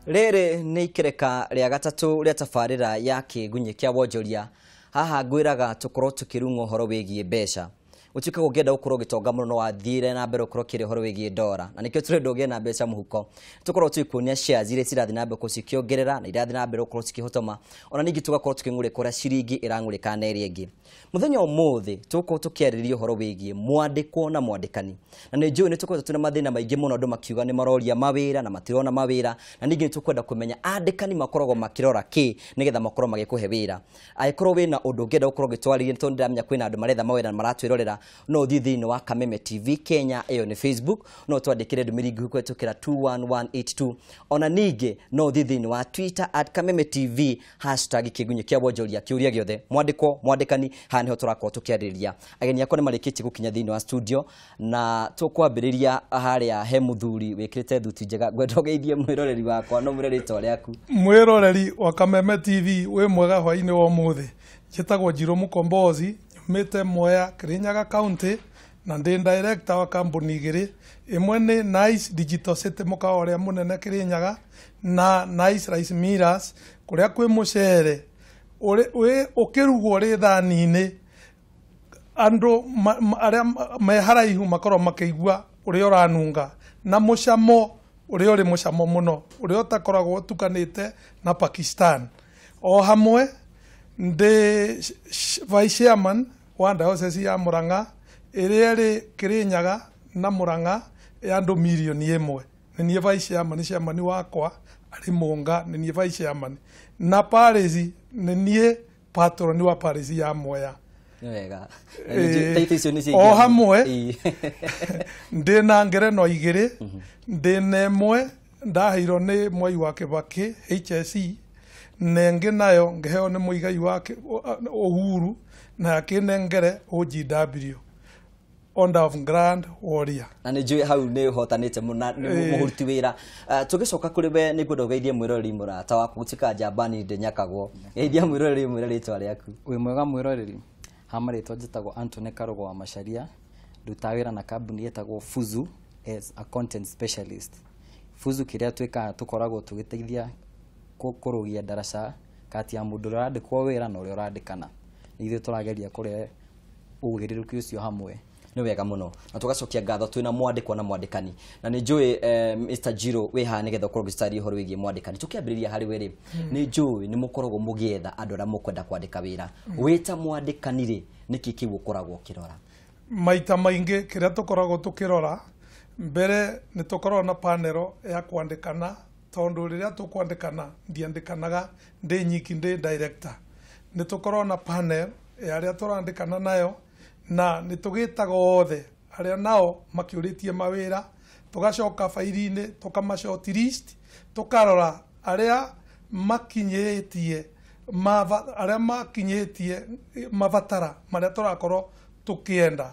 Rĩrĩ nĩ ikereka rĩa gatatũ rĩa tabarĩra ya kĩgunyĩ kĩa wonjoria. Haha ngwĩraga tũkorwo tũkĩrung'a ũhoro wĩgiĩ mbeca. Ũtuĩke ũngĩenda gũkorwo ũgĩtonga mũno no wathire na mbere ũkorwo ũkĩrĩa ũhoro wĩgiĩ ndora, na nĩkĩo tũrenda ũgĩe na mbeca mũhuko. Tũkorwo tũgĩkuonia shares iria cirathiĩ na mbere gũkorwo cikĩongerera na irathiĩ na mbere gũkorwo cikĩhotoma, ona ningĩ tũgakorwo tũkĩng'ũrĩka ũrĩa ciringi ĩrang'ũrĩka na ĩrĩa ĩngĩ. Mũthenya ũmũthĩ tũgũkorwo tũkĩarĩrĩria ũhoro wĩgiĩ mwandĩkwo na mwandĩkani, na nĩ njũĩ nĩ tũkoretwo twĩna mathĩna maingĩ mũno, andũ makiuga nĩ maroria mawĩra na matirona mawĩra, na ningĩ nĩ tũkwenda kũmenya andĩkani makoragwo makĩrora kĩ nĩgetha makorwo magĩkũhe wĩra. Angĩkorwo wĩna ũndũ ũngĩenda gũkorwo ũgĩtwarĩria, tondũ ndĩramenya kwĩna andũ maretha mawĩra na maratwĩrorera, no ũthiĩ thĩinĩ wa Kameme TV Kenya, ĩyo nĩ Facebook, no twandĩkĩre ndũmĩrĩri nguhĩ kũhetũkĩra 21182. Ona ningĩ no ũthiĩ thĩinĩ wa Twitter @KamemeTV #kĩgunyĩ kĩa wonjoria, kĩũria gĩothe mwandĩkwo mwandĩkani, haha nĩho tũrakorwo tũkĩarĩrĩria. Ageni akwa nĩ marĩkĩtie gũkinya thĩinĩ wa studio, na tũkwambĩrĩria harĩa he mũthuri wĩkĩrĩte thuti njega. Ngwenda ũgeithie mwĩroreri wakwa, no mwĩre rĩtwa rĩaku. Mwĩroreri wa Kameme TV, wĩ mwega hwainĩ wa ũmũthĩ. Njĩtagwo Njirũ Mũkombozi, nyumĩte Mwea, Kirinyaga County, na ndĩ director wa kambuni igĩrĩ. Ĩmwe nĩ Nice Digital City, mũkawa ũrĩa mũnene Kirinyaga, na Nice Rice Millers, kũrĩa kwĩ mũcere ũkĩrugwo ũrĩ thani-inĩ, andũ arĩa me haraihu makorwo makĩigua ũrĩa ũranunga, na mũcamo ũrĩa ũrĩ mũcamo mũno, ũrĩa ũtakoragwo ũtukanĩte na Pakistan. O hamwe ndĩ vice chairman wa diocese ya Murang'a ĩrĩa ĩrĩ Kirinyaga na Murang'a ya andũ mirioni 1. Nĩ niĩ vice chairman, chairman wakwa arĩ Mũnga, nĩ niĩ vice chairman. Na parish nĩ niĩ patron wa parish ya Mwea. Nĩ wega. Ĩĩ. Taito icio nĩ O hamwe ndĩ na ngerenwa igĩrĩ. Ndĩ na ĩmwe ndaheirwo nĩ Mwai wa Kĩbakĩ HSE, na ĩngĩ nayo ngĩheo nĩ Mũigai wa Uhuru, na akĩnengere OGW, Order of Grand Warrior. Na nĩ njũĩ hau nĩ ũhotanĩte mũno na nĩ mũruti wĩra. Tũgĩcoka kũrĩ we, nĩ ngwenda ũgeithie mwĩroreri mũrata waku, gũtuĩka njambani ndĩnyakagwo. Geithia mwĩroreri, mwĩre rĩtwa rĩaku. Wĩ mwega mwĩroreri, ha marĩtwa njĩtagwo Anthony Karũgũ wa Macharia, ndutaga wĩra na kambuni ĩtagwo Fuzu as a content specialist. Fuzu kĩrĩa twĩkaga, tũkoragwo tũgĩteithia kũrũgia ndaraca kati ya mũndũ ũrĩa ũrandĩkwo wĩra na ũrĩa ũrandĩkana. Nĩ ithuĩ tũrageria kũrehe ũgĩrĩrĩki ũcio hamwe. Nĩ wega mũno, na tũgacokia ngatho twĩna mwandĩkwo na mwandĩkani, na nĩ njũĩ Mr. Jiro wĩ haha nĩgetha ũkorwo ũgĩtarĩria ũhoro wĩgiĩ mwandĩkani. Tũkĩambĩrĩria harĩ we rĩ, nĩ njũĩ nĩ mũkoragwo mũgĩetha andũ arĩa mũkwenda kwandĩka wĩra. Wĩ ta mwandĩkani rĩ, nĩkĩ kĩu ũkoragwo ũkĩrora? Maita maingĩ kĩrĩa tũkoragwo tũkĩrora mbere, nĩ tũkoragwo na panel ya kwandĩkana, tondũ rĩrĩa tũkwandĩkana ndiandĩkanaga ndĩ nyiki, ndĩ director. Nĩ tũkoragwo na panel ya arĩa tũrandĩkana nayo, na nĩ tũgĩtaga othe arĩa nao makĩũrĩtie mawĩra, tũgacoka bairi-inĩ tũkama short list, tũkarora arĩa makinyĩtie arĩa makinyĩtie mabatara marĩa tũrakorwo tũkĩenda,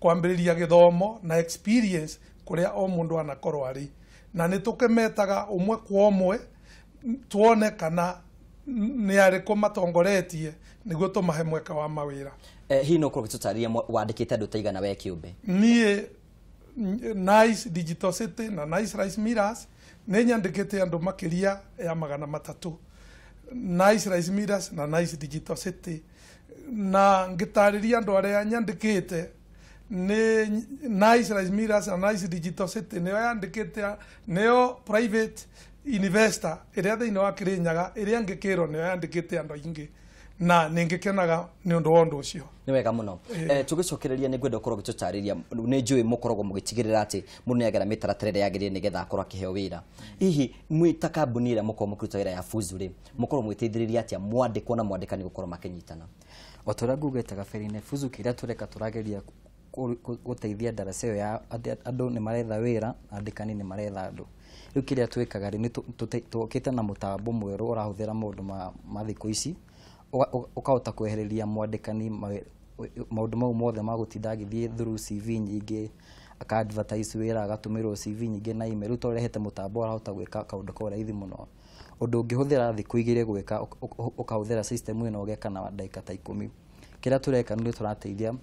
kwambĩrĩria gĩthomo na experience kũrĩa o mũndũ anakorwo arĩ, na nĩ tũkĩmetaga ũmwe kwa ũmwe tuone kana nĩ arĩkũ matongoretie nĩguo tũmahe mweke wa mawĩra. Hihi no ũkorwo ũgĩtũtarĩria wandĩkĩte andũ ta igana we kĩũmbe? Niĩ Nice Digital City na Nice Rice Millers nĩ nyandĩkĩte andũ makĩria ya 300, Nice Rice Millers na Nice Digital City. Na ngĩtarĩria andũ arĩa nyandĩkĩte, nĩ Nice Rice Millers na Nice Digital City nĩyo yandĩkĩte, nĩyo private investor ĩrĩa thĩinĩ wa Kirinyaga ĩrĩa ngĩkĩrwo nĩyo yandĩkĩte andũ aingĩ, na nĩ ngĩkenaga nĩ ũndũ wa ũndũ ũcio. Nĩ wega mũno. Tũgĩcokereria, nĩ ngwenda ũkorwo ũgĩtũtarĩria, nĩ njũĩ mũkoragwo mũgĩtigĩrĩra atĩ mũndũ nĩ agera mĩtaratara ĩrĩa yagĩrĩire nĩgetha akorwo akĩheo wĩra. Hihi mwĩ ta kambuni ĩrĩa mũkoragwo mũkĩruta wĩra ya Fuzu rĩ, mũkoragwo mũgĩteithĩrĩria atĩa mwandĩkwo na mwandĩkani gũkorwo makĩnyitana? O ta ũrĩa ngugĩte kabere-inĩ, Fuzu kĩrĩa tũreka, tũrageria gũteithia ndaraca ĩyo ya andũ nĩ maretha wĩra, andĩkani nĩ maretha andũ. Rĩu kĩrĩa twĩkaga rĩ, nĩ tũkĩte na mũtambo mwerũ ũrahũthĩra maũndũ ma thikũ ici, ũkahota kwehereria mwandĩkani maũndũ mau mothe ma gũtinda agĩthiĩ through CV nyingĩ, aka advertise wĩra, agatũmĩrwo CV nyingĩ na email. Rĩu tũrehete mũtambo ũrahota gwĩka kaũndũ kau raithi mũno. Ũndũ ũngĩhũthĩra thikũ 2 gwĩka, ũkahũthĩra system ĩno ũgeka na ndagĩka ta 10. Kĩrĩa tũreka nĩ tũrateithia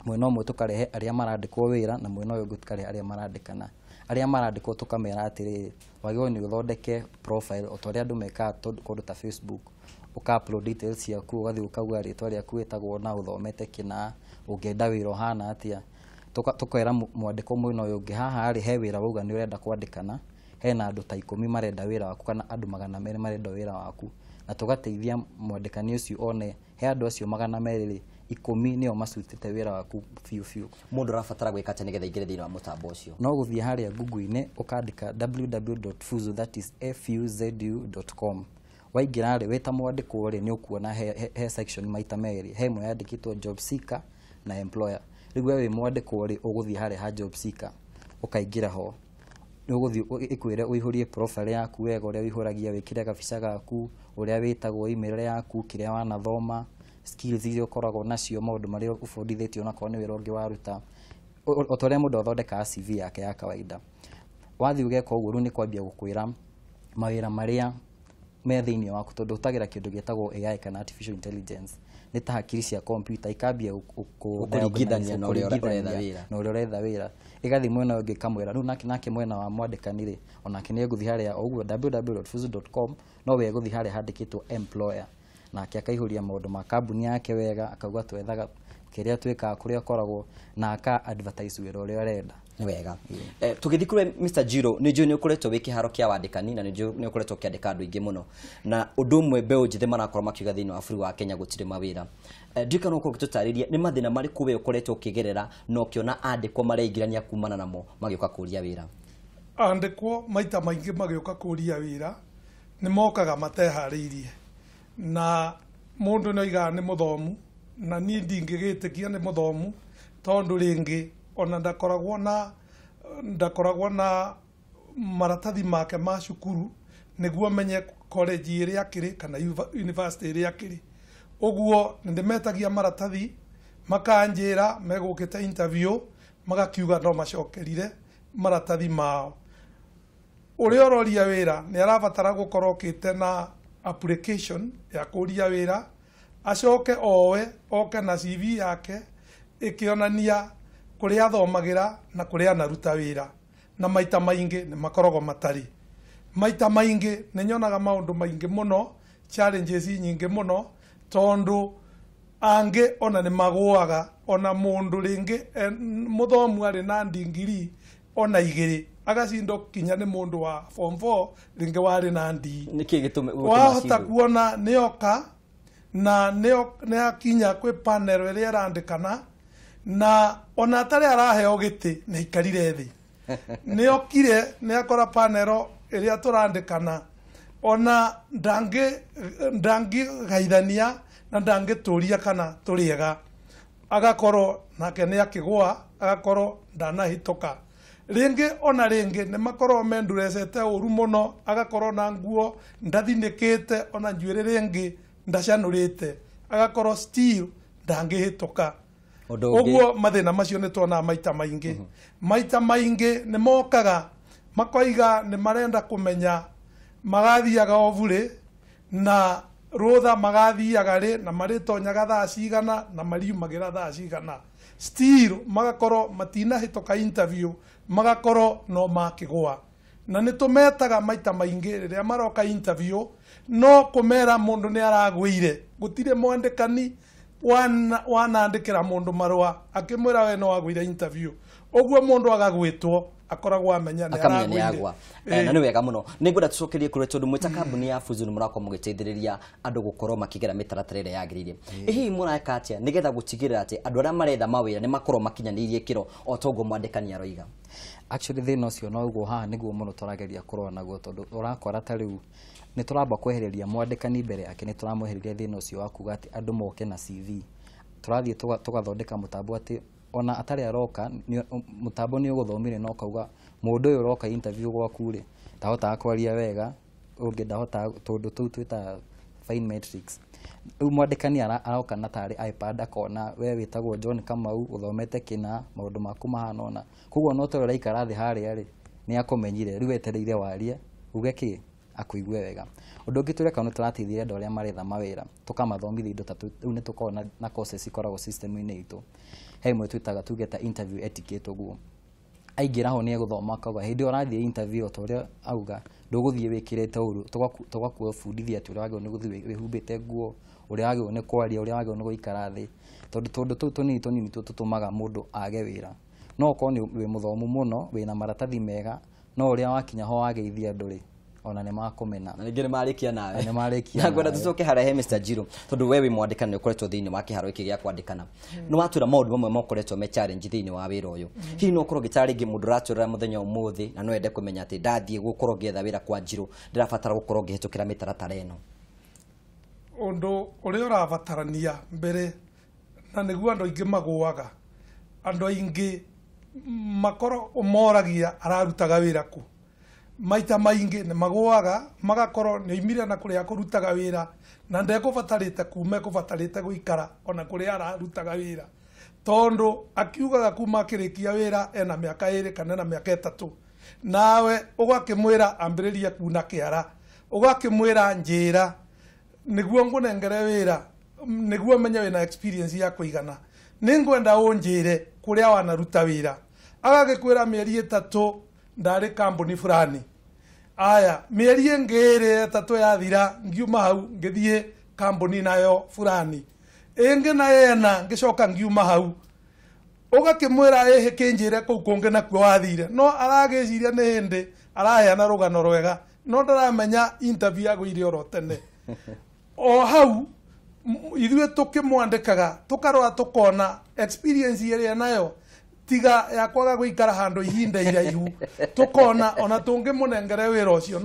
mwena ũmwe, tũkarehe arĩa marandĩkwo wĩra, na mwena ũyũ ũngĩ tũkarehe arĩa marandĩkana. Arĩa marandĩkwo tũkamera atĩrĩrĩ, wagĩrĩirwo nĩ ũthondeke profile o ta ũrĩa andũ mekaga kũndũ ta Facebook, ũka upload details ciaku, ũgathiĩ ũkauga rĩtwa rĩaku wĩtagwo na ũthomete kĩna, ũngĩenda wĩra ũhana atĩa. Tũkera mwandĩkwo mwena ũyũ ũngĩ, haha rĩ he wĩra wauga nĩ ũrenda kwandĩkana, hena andũ ta 10 marenda wĩra waku kana andũ 200 marenda wĩra waku, na tũgateithia mwandĩkani ũcio one he andũ acio 200 rĩ, 10 nĩo macutĩte wĩra waku biũ biũ. Mũndũ arabatara gwĩka atĩa nĩgetha aingĩre thĩinĩ wa mũtambo ũcio? No gũthiĩ harĩa Google-inĩ ũkandĩka www.fuzu, that is fuzu.com. Waingĩra rĩ, wĩ ta mwandĩkwo rĩ, nĩ ũkuona he section maita merĩ, he ĩmwe yandĩkĩtwo job seeker na employer. Rĩu we wĩ mwandĩkwo rĩ, ũgũthiĩ harĩa ha job seeker ũkaingĩra ho, nĩ ũgũthiĩ ĩkwĩre ũihũrie profile yaku wega ũrĩa ũihũragia, wĩkĩre gabica gaku, ũrĩa wĩtagwo, email yaku, kĩrĩa wanathoma, skills iria ũkoragwo nacio, maũndũ marĩa ũbundithĩtio onakorwo nĩ wĩra ũngĩ waruta, o ta ũrĩa mũndũ athondekaga CV yake ya kawaida. Wathiĩ ũgeka ũguo, rĩu nĩ kwambia gũkwĩra mawĩra marĩa me thĩinĩ waku, tondũ ũtagĩra kĩndũ gĩtagwo AI kana artificial intelligence, nĩ ta hakiri cia computer ikambia Gũkũringithania na ũrĩa ũretha wĩra. Na ũrĩa ũretha wĩra. Ĩgathiĩ mwena ũngĩ ĩkamwĩra rĩu nake mwena wa mwandĩkani rĩ, onake nĩ egũthiĩ harĩa o ũguo www.fuzu.com, no we egũthiĩ harĩa handĩkĩtwo employer, nake akaihũria maũndũ ma kambuni yake wega, akauga twethaga kĩrĩa twĩkaga, kũrĩa ũkoragwo, na aka advertise wĩra ũrĩa arenda. Nĩ wega. Tũgĩthiĩ kũrĩ Mr. Jiro, nĩ njũĩ nĩ ũkoretwo wĩ kĩharo kĩa wandĩkani na nĩ njũĩ nĩ ũkoretwo ũkĩandĩka andũ aingĩ mũno, na ũndũ ũmwe mbeũ njĩthĩ marakorwo makiuga thĩinĩ wa bũrũri wa Kenya gũtirĩ mawĩra. Ndiũĩ kana ũkorwo ũgĩtũtarĩria nĩ mathĩna marĩkũ we ũkoretwo ũkĩgerera na ũkĩona andĩkwo mareingĩrania kumana namo magĩũka kũria wĩra? Andĩkwo maita maingĩ magĩũka kũria wĩra nĩ mokaga mateharĩirie, na mũndũ nĩ oigaga nĩ mũthomu, na niĩ ndingĩgĩtĩkia nĩ mũthomu tondũ rĩngĩ ona ndakoragwo na maratathi make ma cukuru nĩguo menye college ĩrĩa akĩrĩ kana university ĩrĩa akĩrĩ. Ũguo nĩndĩmetagia maratathi makanjĩra megũkĩte interview, magakiuga no macokerire maratathi mao. Ũrĩa ũroria wĩra nĩ arabatara gũkorwo okĩte na application ya kũria wĩra, acoke oe oke na CV yake ĩkĩonania kũrĩa athomagĩra na kũrĩa anaruta wĩra, na maita maingĩ nĩ makoragwo matarĩ. Maita maingĩ nĩ nyonaga maũndũ maingĩ mũno, challenges nyingĩ mũno, tondũ angĩ ona nĩ magũaga, ona mũndũ rĩngĩ mũthomu arĩ na ndingiri ona 2 agacindwo kinya nĩ mũndũ wa form 4 rĩngĩ warĩ na ndii. Nĩkĩ gĩtũma wahota kuona nĩoka na nĩ akinya kwĩ panel ĩrĩa ĩrandĩkana, na ona atarĩ araheo gĩtĩ nĩ aikarire thĩ. Nĩokire nĩ akora panel ĩrĩa tũrandĩkana, ona ndangĩgaithania na ndangĩtũria kana tũrĩega, agakorwo nake nĩ akĩgũa, agakorwo ndanahĩtũka. Rĩngĩ ona rĩngĩ nĩ makorwo mendurecete ũru mũno, agakorwo na nguo ndathinĩkĩte, ona njuĩrĩ rĩngĩ ndacanũrĩte, agakorwo still ndangĩhĩtũka. Ũguo mathĩna macio nĩ tuonaga maita maingĩ. Maita maingĩ nĩ mokaga makoiga nĩ marenda kũmenya magathiaga oburĩ na rũtha magathiaga rĩ, na marĩtonyaga thaa cigana na mariumagĩra thaa cigana, still magakorwo matinahĩtũka interview, magakorwo no makĩgũa. Na nĩ tũmetaga maita maingĩ rĩrĩa maroka interview, no kũmera mũndũ nĩ aragũire, gũtirĩ mwandĩkani wanandĩkĩra mũndũ marũa akĩmwĩra we no wagũire interview. Ũguo mũndũ agagwĩtwo akoragwo amenya nĩ aragũire. Na nĩ wega mũno. Nĩ ngwenda tũcokerie kũrĩ tondũ mwĩ ta kambuni ya Fuzu nĩ mũrakorwo mũgĩteithĩrĩria andũ gũkorwo makĩgera mĩtaratara ĩrĩa yagĩrĩire. Ĩ hihi mũreka atĩa nĩgetha gũtigĩrĩra atĩ andũ arĩa maretha mawĩra nĩ makorwo makinyanĩirie ikĩro o ta ũguo mwandĩkani aroiga? Actually thĩna ũcio noguo haha nĩguo mũno tũrageria kũrũa naguo, tondũ ũrakora ta rĩu nĩ tũramba kwehereria mwandĩkani mbere yake, nĩ tũramwehereria thĩna ũcio wa kuga atĩ andũ moke na CV. Tũrathiĩ tũgathondeka mũtambo atĩ ona atarĩ aroka, mũtambo nĩ ũgũthomire na ũkauga mũndũ ũyũ ũroka interview gwaku rĩ, ndahotaga kwaria wega, ũngĩ ndahotaga, tondũ tũu twĩtaga fine metrics. Rĩu mwandĩkani aroka na tarĩ iPad akona we wĩtagwo John Kamau, ũthomete kĩna, maũndũ maku mahana ũna. Koguo no ta ũraikara thĩ harĩa rĩ, nĩ akũmenyire, rĩu etereire warie, uge kĩ, akũigue wega. Ũndũ ũngĩ tũreka nĩ tũrateithia andũ arĩa maretha mawĩra, tũkamathomithia indo ta rĩu nĩ tũkoragwo na courses ikoragwo system-inĩ itũ. He ĩmwe twĩtaga tuge ta interview etiquette ũguo. Aingĩra ho nĩ egũthoma akauga hĩndĩ ĩyo ũrathiĩ interview ta ũrĩa auga ndũgũthiĩ wĩkĩrĩte ũru, tũgakũbundithia atĩ ũrĩa wagĩrĩirwo nĩ gũthiĩ wĩhumbĩte nguo, ũrĩa wagĩrĩirwo nĩ kwaria, ũrĩa wagĩrĩirwo nĩ gũikara thĩ, tondũ tũndũ tũu tũnini tũnini tũ tũtũmaga mũndũ age wĩra. No okorwo nĩ wĩ mũthomu mũno, wĩna maratathi mega, no ũrĩa wakinya ho wageithia andũ rĩ, ona nĩ makũmena. Na ningĩ nĩ marĩkia nawe. Na nĩ marĩkia Na ngwenda nawe. Tũcoke harĩa he Mr. Njirũ, tondũ we wĩ mwandĩkani, ũkoretwo thĩinĩ wa kĩharo gĩkĩ gĩa kwandĩkana. Nĩ watwĩra maũndũ mamwe makoretwo me challenge thĩinĩ wa wĩra ũyũ. Hihi no ũkorwo ũgĩtaara rĩngĩ mũndũ ũratwĩrora mũthenya ũmũthĩ na no ende kũmenya atĩ ndathiĩ gũkorwo ngĩetha wĩra kwa Njirũ, ndĩrabatara gũkorwo ngĩhĩtũkĩra mĩtaratara ĩno? Ũndũ ũrĩa ũrabatarania mbere, na nĩguo andũ aingĩ magũaga, andũ aingĩ makorwo ũmoragia ararutaga wĩra kũ, maita maingĩ nĩ magũaga magakorwo nĩ oimire na kũrĩa kũrutaga wĩra na ndekũbatarĩte kuma, ekũbatarĩte gũikara ona kũrĩa ararutaga wĩra, tondũ akiugaga kuma akĩrĩkia wĩra ena mĩaka 2 kana ena mĩaka 3, nawe ũgakĩmwĩra ambĩrĩrie kuna kĩara, ũgakĩmwĩra njĩra nĩguo ngũnengere wĩra, nĩguo menye wĩna experience ya kũigana, nĩngwenda ũnjĩre kũrĩa wanaruta wĩra. Agagĩkwĩra mĩeri 3 ndarĩ kambuni fulani, aya mĩeri ĩngĩ 2 3 yathira ngiuma hau ngĩthiĩ kambuni nayo fulani ĩngĩ na ĩna ngĩcoka ngiuma hau. Ũgakĩmwĩra ĩhĩ kĩnjĩre kũu kũngĩ nakuo wathire, no aragĩciria nĩ hĩndĩ araheana rũgano rwega, no ndaramenya interview agũire oro tene. O hau ithuĩ tũkĩmwandĩkaga tũkarora tũkona experience ĩrĩa nayo tiga ya kwaga gũikara handũ ihinda iraihu, tũkona ona tũngĩmũnengere wĩra ũcio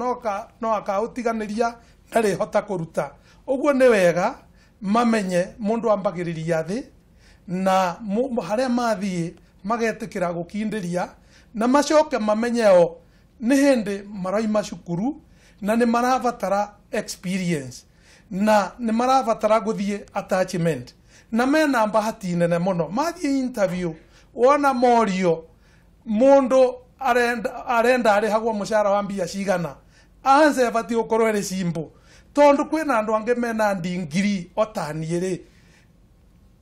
no akaũtiganĩria ndarĩhota kũruta. Ũguo nĩ wega mamenye mũndũ ambagĩrĩria thĩ na harĩa mathiĩ magetĩkĩra gũkindĩria, na macoke mamenye o nĩ hĩndĩ maraima cukuru na nĩ marabatara experience na nĩ marabatara gũthiĩ attachment, na mena bahati nene mũno mathiĩ interview wona morio mũndũ arenda arĩhagwo mũcara wa mbia cigana, answer ĩbatiĩ gũkorwo ĩrĩ simple, tondũ kwĩna andũ angĩ mena ndingiri o ta niĩ rĩ,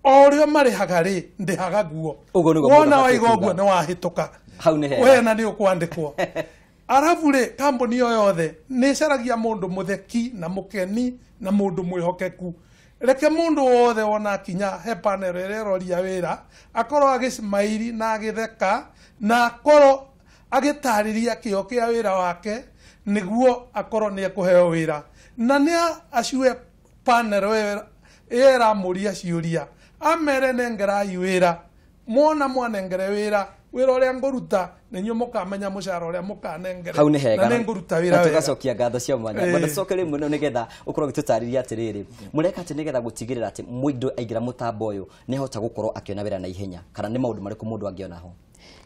o ũrĩa marĩhaga rĩ ndĩhaga guo. Ũguo nĩguo mũndũ Wona abatiĩ waiga kuuga. ũguo nĩ wahĩtũka. Hau nĩ hega. We na nĩ ũkwandĩkwo. Arabu rĩ, kambuni o yothe nĩ ĩcaragia mũndũ mũtheki na mũkeni na mũndũ mwĩhokeku. Reke mũndũ wothe wona akinya he panel ĩrĩa ĩroria wĩra akorwo agĩcimairi na agĩtheka na akorwo agĩtarĩria kĩo kĩa wĩra wake, nĩguo akorwo nĩ ekũheo wĩra. Na nĩ acue panel ĩyo ĩramũria ciũria, amere nengerai wĩra, mwona mwanengere wĩra, wĩra ũrĩa ngũruta nĩ inyuĩ mũkamenya mũcara ũrĩa mũkanengere, Hau nĩ hega. na nĩ ngũruta wĩra Na wega. tũgacokia ngatho cia mwanya. Ngwenda tũcoke rĩmwe no nĩgetha ũkorwo ũgĩtũtarĩria atĩrĩrĩ, mũreka atĩ nĩgetha gũtigĩrĩra atĩ mũndũ aingĩra mũtambo ũyũ nĩ ahota gũkorwo akĩona wĩra na ihenya, kana nĩ maũndũ marĩkũ mũndũ angĩona ho?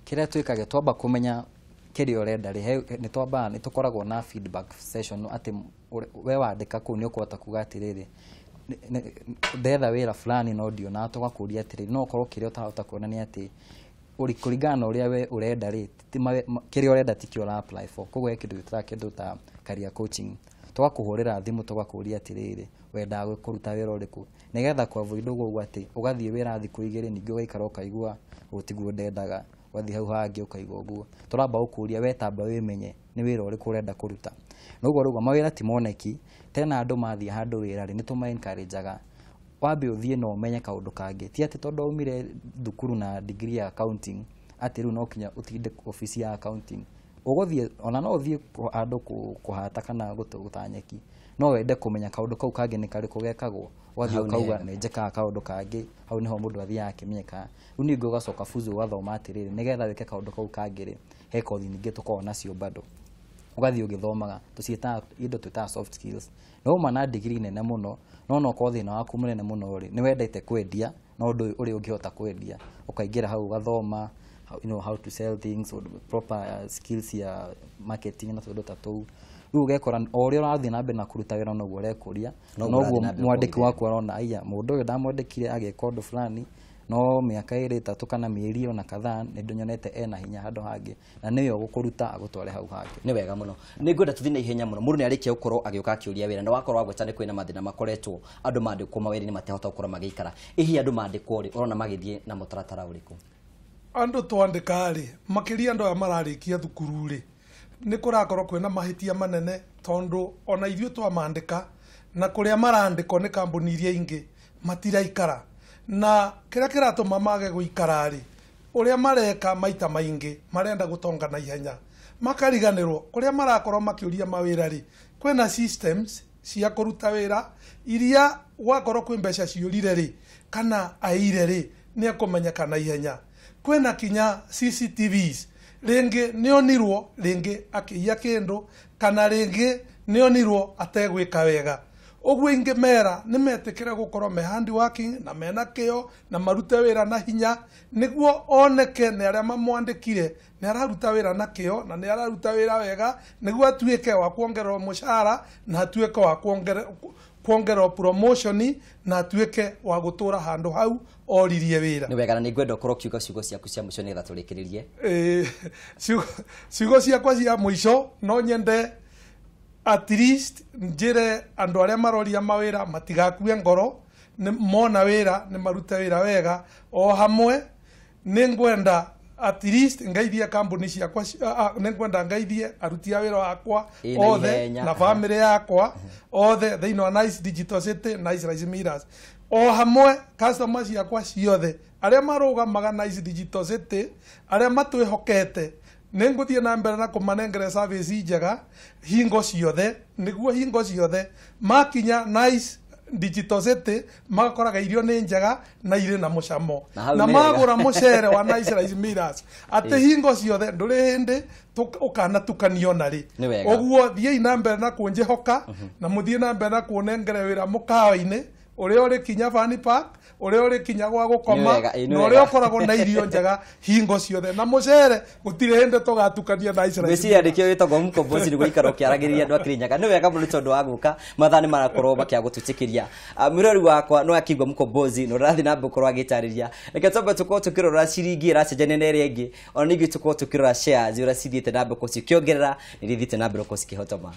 Kĩrĩa twĩkaga twamba kũmenya kĩrĩa ũrenda rĩ, nĩ twambaga nĩ tũkoragwo na feedback session atĩ we wandĩka kũu nĩ ũkũhota kuga atĩrĩrĩ, ndetha wĩra fulani no ndionaga, tũgakũria atĩrĩrĩ, no ũkorwo kĩrĩa ũtarahota kuona nĩ atĩ kũringana na ũrĩa we ũrenda rĩ, kĩrĩa ũrenda tikĩo ũra apply for. Koguo he kĩndũ twĩtaga kĩndũ ta career coaching, tũgakũhũrĩra thimũ tũgakũria atĩrĩrĩ, wendaga kũruta wĩra ũrĩkũ, nĩgetha kũ avoid ũguo ũguo atĩ ũgathiĩ wĩra thikũ 2 ningĩ ũgaikara ũkaigua ũũ tiguo ndendaga, ũgathiĩ hau hangĩ ũkaigua ũguo. Tũramba gũkũria we tamba wĩmenye nĩ wĩra ũrĩkũ ũrenda kũruta. Na ũguo rĩu mawĩra ti moneki, tena andũ mathiĩ handũ wĩra rĩ, nĩ tũma encourage-aga wambe ũthiĩ na ũmenye kaũndũ kangĩ, ti atĩ tondũ waumire thukuru na degree ya accounting atĩ rĩu no kinya ũtinde obici ya accounting. Ũgũthiĩ ona no ũthiĩ handũ kũhata kana gũtanyeki, no wende kũmenya kaũndũ kau kangĩ nĩ karĩkũ gekagwo, ũgathiĩ Hau nĩ ũkauga hega. nĩ njĩkaga kaũndũ kangĩ, hau nĩho mũndũ athiaga akĩmenyekaga. Rĩu ningĩ ũgacoka fuzu ũgathoma atĩrĩrĩ, nĩgetha wĩke kaũndũ kau kangĩ rĩ, he kothi ningĩ tũkoragwo nacio bado, ũgathiĩ ũgĩthomaga, tũciĩtaga indo twĩtaga soft skills. Na wauma na degree nene mũno, no no ũkorwo thĩna waku mũnene mũno rĩ, nĩ wendete kwendia, na ũndũ ũyũ ũrĩa ũngĩhota kwendia, ũkaingĩra hau ũgathoma how to sell things, proper skills ya marketing na tũndũ ta tũu. Rĩu ũgekora o ũrĩa ũrathiĩ na mbere na kũruta wĩra noguo ũrekũria, Noguo noguo ũrathiĩ na mbere mwandĩki kũgithia. waku arona aiya mũndũ ũyũ ndamwandĩkire agĩka ũndũ fulani, no mĩaka 2 3 kana mĩeri ona kadhaa nĩ nyonete ena hinya handũ hangĩ, na nĩwe ũgũkũruta agũtware hau hangĩ. Nĩ wega mũno. Nĩ ngwenda tũthiĩ na ihenya mũno. Mũndũ nĩ arĩkia gũkorwo agĩũka akĩũria wĩra, na wakorwo wagweta nĩ kwĩna mathĩna makoretwo andũ mandĩkwo mawĩra-inĩ matehota gũkorwo magĩikara. Ĩ hihi andũ mandĩkwo rĩ, ũrona magĩthiĩ na mũtaratara ũrĩkũ? Andũ twandĩka rĩ, makĩria andũ aya mararĩkia thukuru rĩ, nĩ kũrakorwo kwĩna mahĩtia manene tondũ ona ithuĩ twamandĩka na kũrĩa marandĩkwo nĩ kambuni iria ingĩ matiraikara. Na kĩrĩa kĩratũma mage gũikara rĩ, ũrĩa mareka maita maingĩ marenda gũtonga na ihenya, makariganĩrwo kũrĩa marakorwo makĩũria mawĩra rĩ, kwĩna systems cia kũruta wĩra iria gwakorwo kwĩ mbeca ciũrire rĩ kana aire rĩ, nĩ ekũmenyeka na ihenya. Kwĩna kinya CCTVs, rĩngĩ nĩonirwo rĩngĩ akĩiya kĩndũ kana rĩngĩ nĩonirwo ategwĩka wega. Ũguo ingĩmera nĩ metĩkĩre gũkorwo me hard working na mena kĩo na marute wĩra na hinya, nĩguo oneke nĩ arĩa mamwandĩkire nĩ araruta wĩra na kĩo na nĩ araruta wĩra wega, nĩguo atuĩke wa kuongererwo mũcara na atuĩke wa kuongererwo promotion na atuĩke wa gũtũra handũ hau oririe wĩra. Nĩ wega, na nĩ ngwenda ũkorwo ũkiuga ciugo ciaku cia mũico nĩgetha tũrĩkĩrĩrie. Ciugo ciakwa cia mũico no nyende at least njĩre andũ arĩa maroria mawĩra matigakue ngoro, mona wĩra nĩ marute wĩra wega. O hamwe nĩ ngwenda at least ngaithie kambuni ciakwa, nĩ ngwenda ngaithie aruti a wĩra wakwa othe na family yakwa othe thĩinĩ wa Nice Digital City, Nice Rice Millers. O hamwe customer ciakwa ciothe arĩa marũgamaga Nice Digital City, arĩa matwĩhokete, nĩ ngũthiĩ na mbere na kũmanengere service njega hingo ciothe, nĩguo hingo ciothe makinya Nice Digital City magakoraga irio nĩ njega na irĩ na mũcamo, na magũra mũcere wa Nice Rice Millers atĩ hingo ciothe ndũrĩ hĩndĩ ũkanatukanio narĩ. Ũguo thiĩi na mbere na kũnjĩhoka na mũthiĩ na mbere na kũnengere wĩra mũkawa-inĩ ũrĩa ũrĩ kinya Fun Park, ũrĩa ũrĩ kinya gwa gũkoma, na ũrĩa ũkoragwo na irio njega hingo ciothe na mũcere gũtirĩ hĩndĩ tũgatukania na Nice Rice. Ngwĩciria nĩkĩo wĩtagwo Mkombozi, nĩ gũikara ũkĩaragĩrĩria andũ a Kĩrĩnyaga. Nĩ wega mũno nĩ tondũ wa gũka mathaa nĩ marakorwo makĩaga gũtũtĩkĩria. Mwĩrori wakwa no akĩigua Mkombozi na ũrathiĩ na mbere gũkorwo agĩtarĩria. Reke twambe tũkorwo tũkĩrora ciringi ĩracenjania na ĩrĩa ĩngĩ, ona ningĩ tũkorwo tũkĩrora shares ũrĩa cithiĩte na mbere cikĩongerera na iria ithiĩte na mbere cikĩhotoma.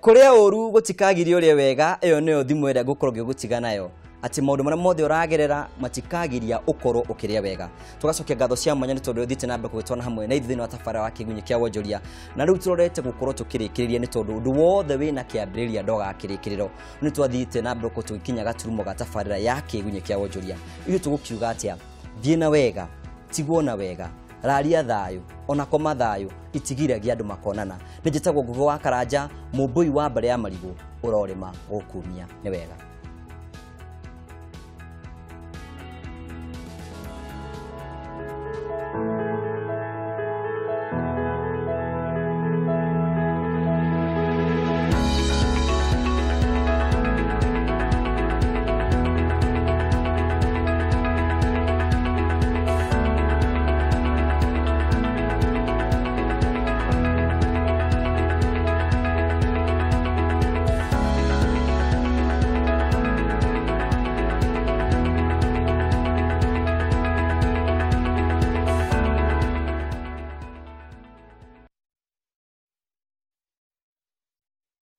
Kũrĩa ũru gũtikagiria ũrĩa wega, ĩyo nĩyo thimũ ĩrĩa ngũkorwo ngĩgũtiga nayo, atĩ maũndũ marĩa mothe ũragerera matikagiria ũkorwo ũkĩrĩa wega. Tũgacokia ngatho cia mwanya nĩ tondũ ũthiĩte na mbere kũgĩtwana hamwe na ithuĩ thĩinĩ wa tabarĩra wa Kĩgunyĩ kĩa Wonjoria. Na rĩu tũrorete gũkorwo tũkĩrĩkĩrĩria nĩ tondũ ũndũ wothe wĩna kĩambĩrĩria ndogaga kĩrĩkĩrĩro. Nĩ twathiĩte na mbere gũkorwo tũgĩkinya gaturumo ga tabarĩra ya Kĩgunyĩ kĩa Wonjoria. Ithuĩ tũgũkiuga atĩa? Thiĩ na wega, tigwo na wega, raria thayũ, ona koma thayũ, itigiragia andũ makonana. Nĩ njĩtagwo Ngugi wa Karanja, mũmbũi wa mbere ya marigũ, ũrorĩma gũkumia. Nĩ wega.